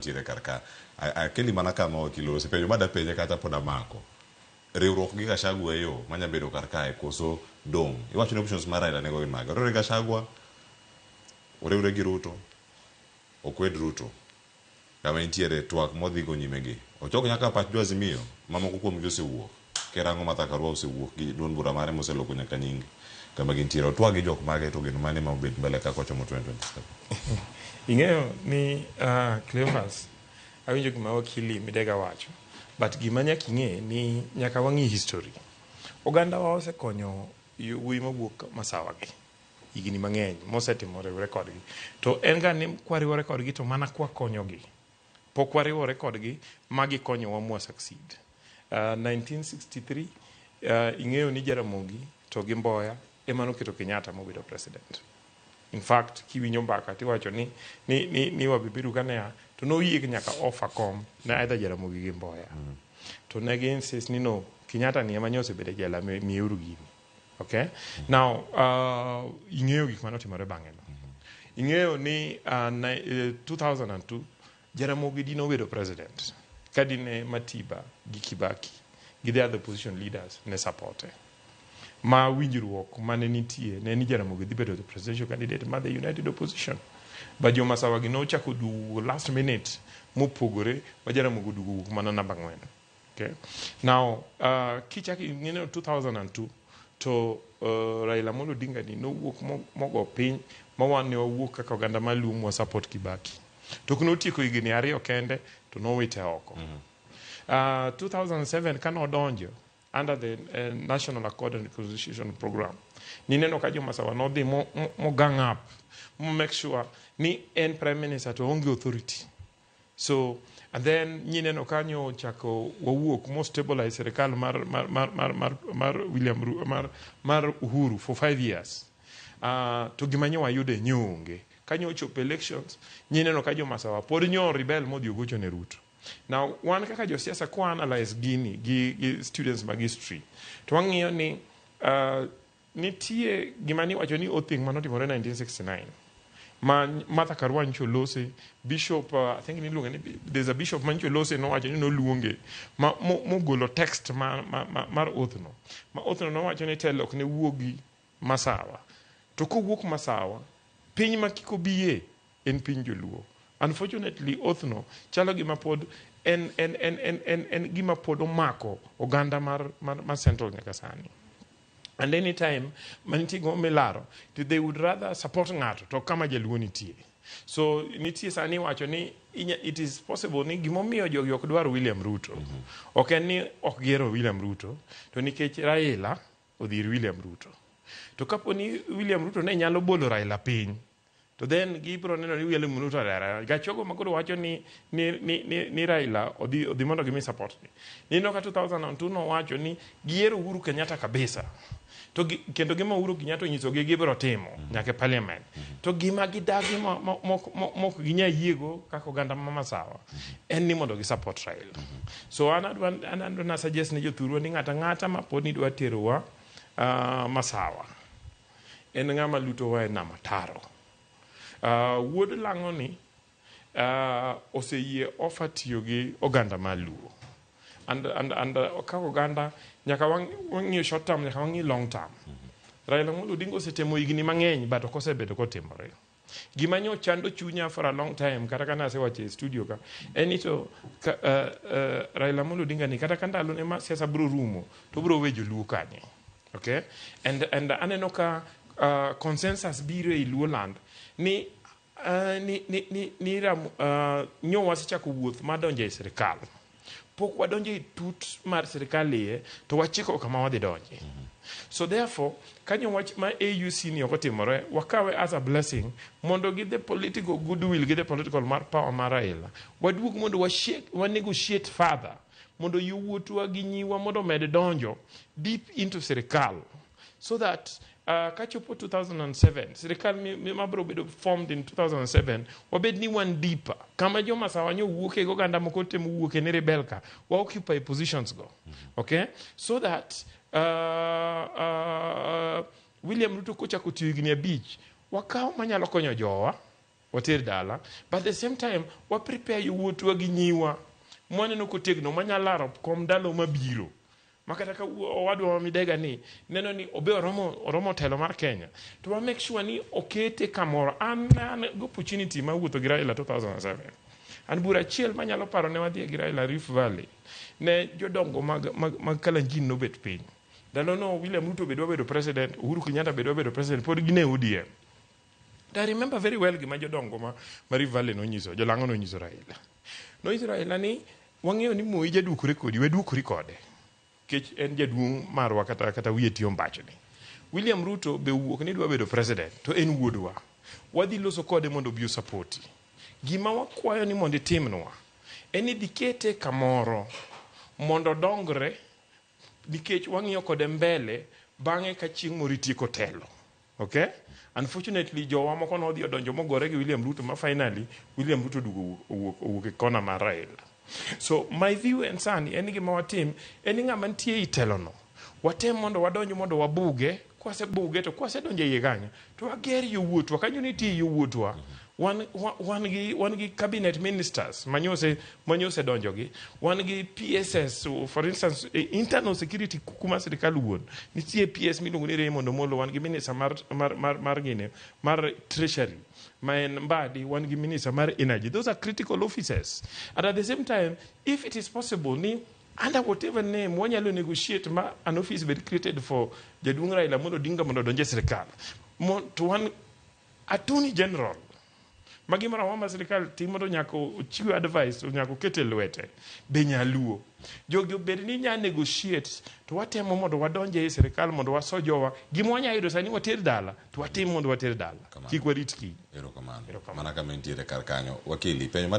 Nitiere kar ka. Akeli mana kama wakil osepenjo ma dapenje kata pod amako. Riwruok gi Gachagua e yo manya bedo kar kae koso dong'. Iwacho ni options mar Raila nego gin mage? Oriwre gi Gachagua, oriwre gi Ruto, okwed Ruto. Kama entiere twak modhi go nyime gi. Ochok nyaka pach jo Azimio ma moko kuom gi osewuok. Ker Ang'o Martha Karua osewuok gi duond bura mare moseloko nyaka nying kama gintiere. Otwag gi jok mage to geno mane ma obed mbele ka kochomo 2027. Ing'eyo ni Cleophas, awinjo gima wakili Midega wacho, but gima nyaka ing'e ni nyaka wang'i history. Oganda wa osekonyo wuoyi mawuok Masawa gi higni mang'eny mosetimo riwre kodgi. To en ga ni kwariwore kodgi to mana kwakonyogi. Pok wariwore kodgi ma gikonyowa mwa succeed. 1963 ing'eyo ni Jaramogi to gi Mboya ema noketo Kenyatta mobedo president. In fact, kiwinjo mbaka tiwacho ni Wabeberu kane a to noyie nyaka offer kom ne either Jaramogi gi Mboya. To ne gi insist ni no, Kenyatta ni ema nyo osebedo e jela, miyeuru gini. Okay? Now, ing'eyo gik mane otimore bang'e no. Ing'eyo ni 2002 Jaramogi dine obedo president ka dine Matiba gi Kibaki gi the other opposition leaders ne supporte. Ma winjruok mane nitie ne ni Jaramogi dhi bedo the presidential candidate mar the united opposition. But jo Masawa gi nochako duogo last minute mopogore ma Jaramogi oduogo wuok mana namba 4. Okay. Now, kichako ing'eyo 2002 to Raila Amolo Odinga ni nowuok mogo piny ma wan ne wawuok kaka oganda maluo mwa support Kibaki. To notieko higni 2 kende to nowite oko. 2007 kane odonjo under the National Accord and Reconciliation Program, nineno ka jo Masawa nodhi mo gang up mo make sure ni en prime minister to onge authority. So, and then nyineno kanyo chako wawuok mo stabilize sirikal mar William Ru, mar Uhuru for 5 years. To gima nyo wayudo e nyo onge. Kanyo ochopo elections, nyineno ka jo Masawa pod nyo rebel modhi ogocho ne Ruto. Now, wan kaka josiasa kwa analyze gini gi students mag history, to wang'iyo ni nitie gima niwacho ni oath manotimore 1969 ma Martha Karua nyicho lose bishop, I think niluonge ni there's a bishop manyicho lose nowacho ni noluonge ma mogolo text mar oath no, ma oath no nowacho ni telo ok ne wuogi Masawa, to kowuok Masawa piny ma kik obiye en piny joluo. Unfortunately, oath no chalo gima pod en gima pod omako oganda mar Central nyaka sani. And any time manitie gima milaro, they would rather support ng'ato to kama jaluo nitie. So nitie sani wacho ni it is possible ni gimomiyo jogi ok dwar William Ruto. Ok en ni ok gihero William Ruto, to nikech Raila odhi ir William Ruto. To kapo ni William Ruto ne nyalo bolo Raila piny, to then gibiro neno ni William Ruto Raila. Gachogo ma koro wacho ni Raila odhi mondo gimi support ni. Nino ka 2002 nowacho ni giyiero Uhuru Kenyatta kabisa. To kendo gima Uhuru Kenyatta onyisogi gibiro timo nyaka e parliament. To gima gidagi mok ginyal yiego kaka oganda ma Masawa en ni mondo gi support Raila. So an adwa na suggest ni jothurwa ni ng'ata ng'ata ma pod ni dwa terowa Masawa en ng'ama lutowa e nam ataro. Wuod Lang'o ni oseyie offer tiyo gi oganda mar Luo. And kaka oganda nyaka wang'iyo short term, nyaka wang'i long term. Raila Amolo Odinga osetemo higni mang'eny but ok osebedo kotimore. Gima nyo chando chunya for a long time kata ka nasewacho e studio ka en ni to ka, Raila Amolo Odinga ni kata ka ndalone ma siasa biro rumo to biro we joluo kanye. Okay? And aneno ka consensus biro ei Luo land ni nyo wasechako wuoth mar donjo e sirikal. Pok wadonjo e tut mar sirikal iye to wachiko kama wadhi donje. So therefore, kanyo wach ma AUC ni ok otimore, wakawe as a blessing mondo gi the political goodwill gi the political mar power mar Raila, waduog mondo wa negotiate further mondo yowuotwa gi nyiwa mondo omed donjo deep into sirikal so that kachopo 2007 sirikal mabiro bedo formed in 2007 wabed ni wan deeper kama jo Masawa nyo wuoke go oganda moko temo wuoke ni rebel ka wa occupy positions go, okay, so that William Ruto kochako tiyo higni 5 wakaw manyalo konyo jowa. Water dala. But at the same time, wa prepare yowuotwa gi nyiwa mwaneno kotegno manyalo laro kom ndalo mabiro. Ma kata ka owadwa ma Midega ni neno ni obe oromo, oromo telo mar Kenya, to wa make sure ni okete kamoro. An an gi opportunity mar wuotho gi Raila 2007. An bura achiel manyalo paro ne wadhiye gi Raila Rift Valley. Ne jodongo mag, mag, mag Kalenjin nobet piny. Ndalono William Ruto be dwa bedo president, Uhuru Kenyatta be dwa bedo president, pod gin e ODM. To I remember very well gima jodongo ma, ma Rift Valley nonyiso, jolang'o nonyiso Raila. Nonyiso Raila ni wang'eyo ni Moi jaduokore kodi, we duokori kode. Nikech en jaduong' marwa kata, kata wiye tiyo mbachni. William Ruto be owuok ni dwa bedo president, to en wuodwa. Wadhi loso kode mondo obi osapoti. Gima wakwayo ni mondo itimnwa, en ni dhi kete kamoro mondo odongre nikech wang'iyo kode mbele bang'e ka chieng' moro itieko telo. Okay? Unfortunately, jowa moko nodhi odonjo mogore gi William Ruto ma finally William Ruto oduogo owuok, owuok e kona mar Raila. So my view en sani en ni gima watim en ni ng'ama nitie e telono watem mondo wadonj mondo wabuge kwasebuge to kwasedonjo e iye kanyo to wager yowuotwa kanyo nitie yowuotwa wan, wan, wan gi wan gi cabinet ministers manyose manyose donjo gi wan gi PSS for instance eh, internal security kuma sirikal wuon nitie PS miluongo ni Raymond Omolo wan gi minister mar mar mar mar gine mar treasury ma en Mbadi wan gi minister mar energy those are critical offices and at the same time if it is possible ni under whatever name wanyalo negotiate ma an office bed created for jaduong' Raila Amolo Odinga mondo odonj e sirikal to wan attorney general ma gimoro amora ma sirikal timo to nyaka ochiw advice to nyaka oket e lwete be nyaluo jogi obed ni nya negotiate to watemo mondo wadonj ei sirikal mondo waso jowa gima wanya yudo sani water dala to watim mondo water dala kik warit kiny Erokamano. Mana kama intiere kar kanyo. Wakili, penjo mar